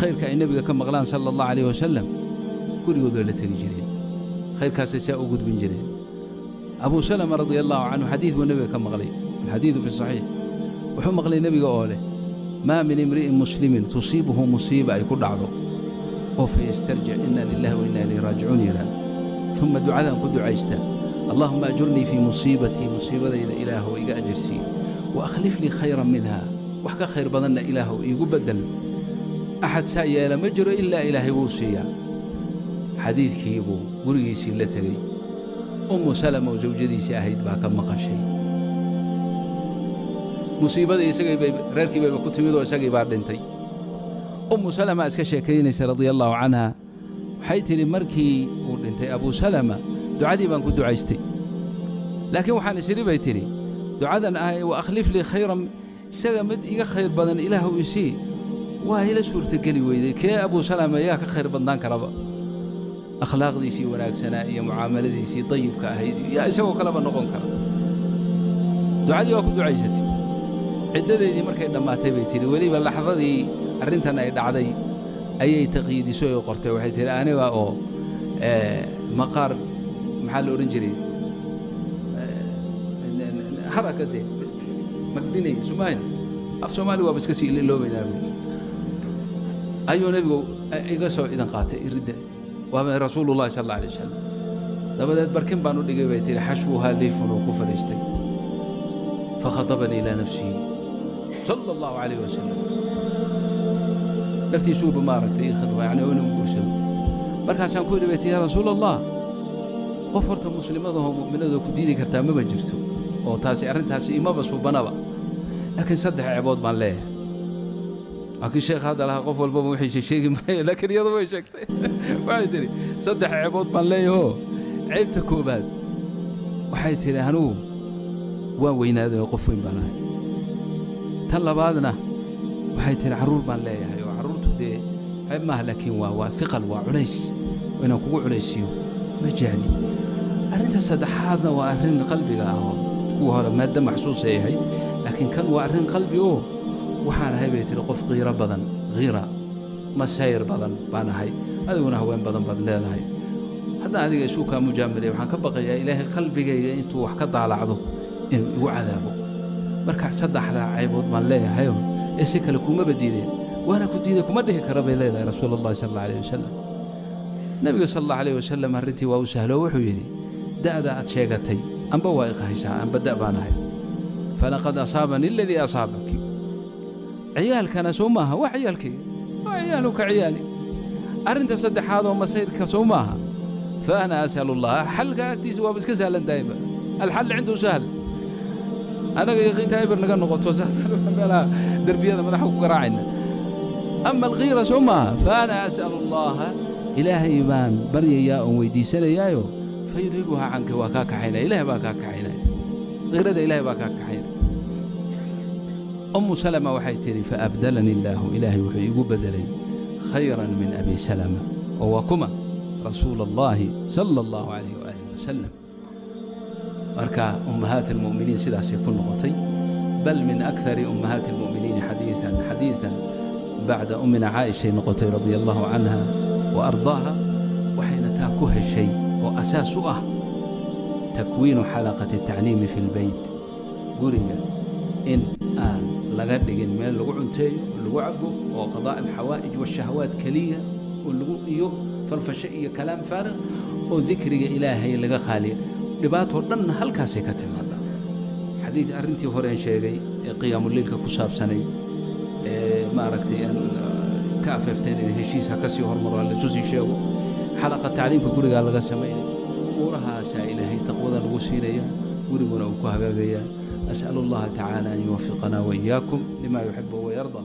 Khayrka ay nebiga ka maqlaan sala Allahu calayh wasalam gurigooda la tegi jireen, khayrkaasay saa u gudbin jireen. Abu Salama radia Allahu canhu xadiid buu nebiga ka maqlay, alxadiidu fi saxiix. Wuxuu maqlay nebiga oo leh: maa min imri'in muslimin tusiibuhu musiiba, ay ku dhacdo oo fayastarjic inna lillahi wa inna ilayhi raajicuun yidhaah, uma ducadan ku ducaysta: Allahuma ajurnii fii musiibatii, musiibadayda Ilaahow iga ajarsii, wa akhlif lii khayran minha, wax ka khayr badanna Ilaahow iigu beddel. Axad saa yeela ma jiro ilaa Ilaahay wuu siiyaa. Xadiidkii buu gurigiisii la tegey. Ummu Salama oo zawjadiisii ahayd baa ka maqashay. Musiibadii isagay bay reerkii bayba ku timid oo isagii baa dhintay. Ummu Salama iska sheekaynaysa radia Allahu canha. Waxay tidhi: markii uu dhintay Abu Salama, ducadii baan ku ducaystay, laakiin waxaan isidhi, bay tidhi, ducadan ah wa akhlif lii khayran, isaga mid iga khayr badan Ilaahu isii, waa ila suurtogeli weyday. Kee Abu Salama yaa ka khayr badnaan karaba? Akhlaaqdiisii wanaagsanaa iyo mucaamaladiisii dayibka ahayd yaa isagoo kaleba noqon kara? Ducadii waa ku ducaysatay. Ciddadeedii markay dhammaatay, bay tidhi, weliba laxdadii arrintan ay dhacday ayay taqyiidiso oo qortay. Waxay tidhi: aniga oo maqaar, maxaa la odhan jiray, haraka dee magdinaya sumaahin, af Soomaali waaba iska sii iloobaynaa, ayuu nebigu iga soo idan qaatay iridda, waaba Rasuulullahi sal alla alay wasalam. Dabadeed barkin baan u dhigay, bay tihi, xashwuhaa liifun, uu ku fadhiistay. Fakhatabanii ilaa nafsihi sala Allahu calayh wasalam. Naftiisuuba maaragtay ii khidba, yani oo inuu guursado. Markaasaan ku idhi, bay tihi, yaa Rasuul Allah, qof horta muslimadahoo mu'minadoo ku diidi kartaa maba jirto, oo taasi arrintaasi imaba suubanaba, laakiin saddex ceebood baan leeyahay. Waa kii sheekh hadda lahaa qof walbaba wixiisa sheegi maayo, laakiin iyadu way sheegtay. Waxay tidhi: saddex ceebood baan leeyahoo. Ceebta koobaad, waxay tidhi, anugu waan weynaaday oo qof weyn baan ahay. Tan labaadna, waxay tidhi, carruur baan leeyahay, oo carruurtu dee ceeb maaha, laakiin waa hiqal, waa culays, inaan kugu culaysiiyo ma jecli. Arrinta saddexaadna waa arrin qalbiga ah, oo kuwa hore maaddo maxsuusay ahayd, laakiin kan waa arrin qalbi oo waxaan ahay, bay tihi, qof qiiro badan, khiira masayr badan baan ahay. Adiguna haween badan baad leedahay. Haddaan adiga isu kaa mujaamilay, waxaan ka baqayaa Ilaahay qalbigayga intuu wax ka daalacdo inuu igu cadaabo. Marka saddexdaa caybood baan leeyahayo, ee si kale kumaba diideen, waana ku diiday kuma dhihi kara, bay leedahay Rasuul Allahi sal alla alayh wasalam. Nebiga sal alla alayh wasalam arrintii waa u sahlo. Wuxuu yidhi: da'da aad sheegatay amba waa iqahaysaa, amba da' baan ahay, falaqad asaabani aladii asaabaki. Ciyaalkana soo maaha, waa ciyaalkayga, waa ciyaaluka ciyaali. Arrinta saddexaad oo masayrka soo maaha, fa ana as'alu allaha. Xalka agtiisa waaba iska sahlan tahayba, alxal cindahu sahl. Annaga yaqiinta eber naga noqoto, meelaha derbiyada madaxa ku garaacayna. Ama alkhiira soo maaha, fa ana as'alu allaha, Ilaahay baan baryayaa oon weydiisanayaayo, fayudhibuhaa canka, waa kaa kaxaynaya, Ilahay baa kaa kaxaynaya, khiirada Ilahay baa kaa kaxaynaya. Ummu Salama waxay tidhi: faabdalani illaahu, Ilaahay wuxuu iigu beddelay khayran min Abi Salama, oo waa kuma? Rasuula Allahi sala Allahu calayh waaalih wasalam. Marka ummahaat almu'miniin sidaasay ku noqotay, bal min akthari ummahaati almu'miniina xadiidan bacda ummina Caaishay noqotay radia Allahu canha wa ardaaha. Waxayna taa ku heshay oo asaas u ah takwiinu xalaqati atacliimi fi lbeyt, guriga in aan laga dhigin meel lagu cunteeyo, lagu cabo, oo qadaa alxawaa'ij waashahawaat keliya oo lagu iyo farfasho iyo kalaam faariq, oo dikriga Ilaahay laga khaaliya. Dhibaatoo dhanna halkaasay ka timaadaa. Xadiid arrintii horeen sheegay ee qiyaamuleylka ku saabsanay ee maaragtay aan ka afeefteen in heshiis ha ka sii hormaro, ha laisu sii sheego, xalaqa tacliimka gurigaa laga samaynay, umuurahaasaa Ilaahay taqwada lagu siinaya, guriguna uu ku hagaagayaa. أسأل الله تعالى أن يوفقنا وإياكم لما يحبه ويرضى.